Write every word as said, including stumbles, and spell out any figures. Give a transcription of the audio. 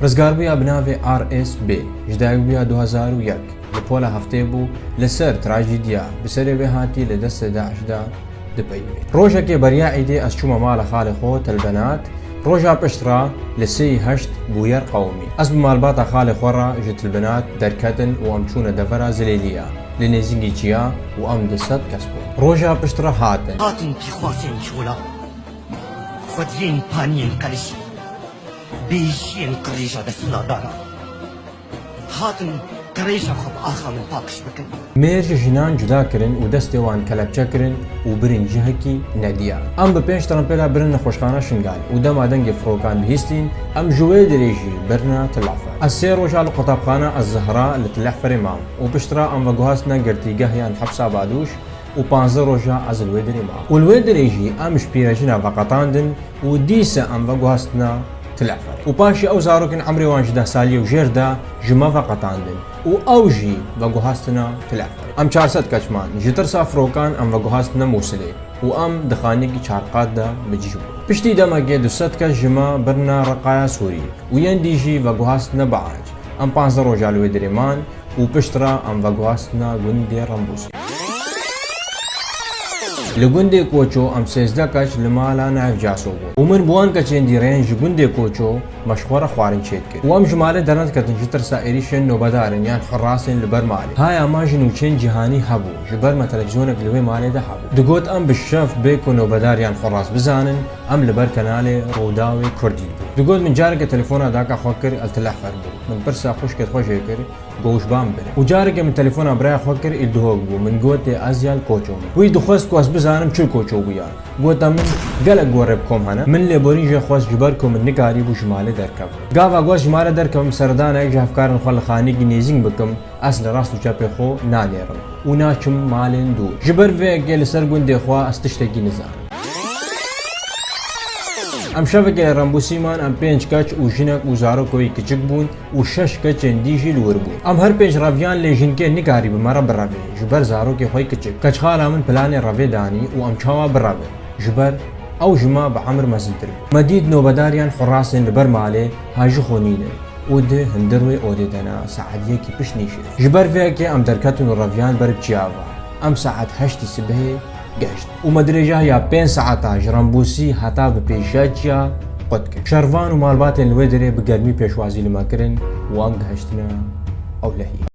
Rizgarbûya bi navê R S B ji dayikbûya du hezar û yek li pola heftê bû, li ser trajîdiya bi serê wê hatî li destê DAIŞ de dipeyivê. Rojekê beriya îdê ez çûme mala xalê xwe Tilbenat. Roja pişt re li sê û heşt bûyer qewimî. Ez bi malbata xalê xwe re ji Tilbenat derketin û em çûne devera Zilêliya, li nêzîkî çiya û em du sed kes bûn. Roja pişt re hatin. Hatin pîxwasên çola, xwediyên paniyên qerişî, bêjiyên qirêja desthilatdaran. Hatin qirêja xwe bi axa min paqij bikin. Mêr ji jinan cuda kirin û destê wan kelepçe kirin û birin cihekî nediyar. Em bi pênc trempêla birin nexweşxana Şingalê û dema dengê firokan bihîstîn, em ji wê dirê jî birine Tilehfer. Ez sê roja li qutabxana Ez-Zehra li Tilehferê mam û piştre em veguhastine girtîgeh yan hepsa Badûş û panzdeh roja ez li wê dirê mam. Û li wê dirê jî em ji pîrejina veqetandin û dîse em veguhastine Tilehferê. Û paşî ew zarokên emrê wan ji deh salî û jêr de ji me veqetandin û ew jî veguhastine Tilehferê. Em çar sed keç man. Ji tirsa firokan em veguhastine Mûsilê û em di xaniyekî çar qat de bi cih bûn. Piştî demekê du sed kes ji me birine Reqaya Sûrî û yên dî jî veguhastine Beac. Em panzdeh roja li wê dirê man û piştre em veguhastine gundê Rembûsî. Li gundê Koço em sêzdeh keç li mala Naif Caso bûn û min bi wan keçên dî re yên ji gundê Koço me ji xwe re xwarin çêdikir û em ji malê dernediketin ji tirsa êrîşên nobedarên yan hurasên li ber malê. Haya me ji nûçeyên cîhanî hebû, ji ber me televîzyonek li wê malê de hebû. Digot em bi şev bê ku nobedar yan huras bizanin, em li ber kanalê Rûdawê Kurdî dibûn. Digot min careke telefona daka xwe kir, ez li Tilehfer bûm. Min pirsa xwişkê xwe jê kir, got ji ba min bire. Û carekê min telefona biraya xwe kir, î li Duhok bû. Min gotê ez ya li Koço me. Wî dixwest ku ez bizanim çi li Koço bûya. Gote min, gelek gorê bi kom hene. Min lêborîn jê xwest ji ber ku min nikarîbû ji malê derkevim. Gava ku ez ji malê derkevim, seredanek ji hevkarên xwe li xaniyekî nêzîk bikim, ez li rast û çepê xwe nanêrim û naçim malên dûr. Ji ber vê yekê li ser gundê xwe ez tiştekî nizanim. Em şevekê li Rembûsî man, em pênc keç û jinek û zarok wê kiçik bûn û şeş keçên dî jî li wir bûn. Em her pênc reviyan, lê jinkê nikarî bi me re birevê, ji ber zarokê xwe kiçik. Keçxala min planê revê danî û em çawa birevin, ji ber ew ji me bi emir mezintir bû. Me dît nobedar yan hurasên li ber malê ha ji xwe nînin û di hundir wê odê de ne, saet yekî pişt nîşê. Ji ber vê yekê em derketin û reviyan ber bi çiya ve. Em saet heştî sibehê gehiştin. Û me dirêjahiya pênc saeta ji Rembûsî heta bi pêşiya çiya qut kir. Şervan û malbatên li wê dirê bi germî pêşwazî li me kirin û em gehiştine Ewlehiyê.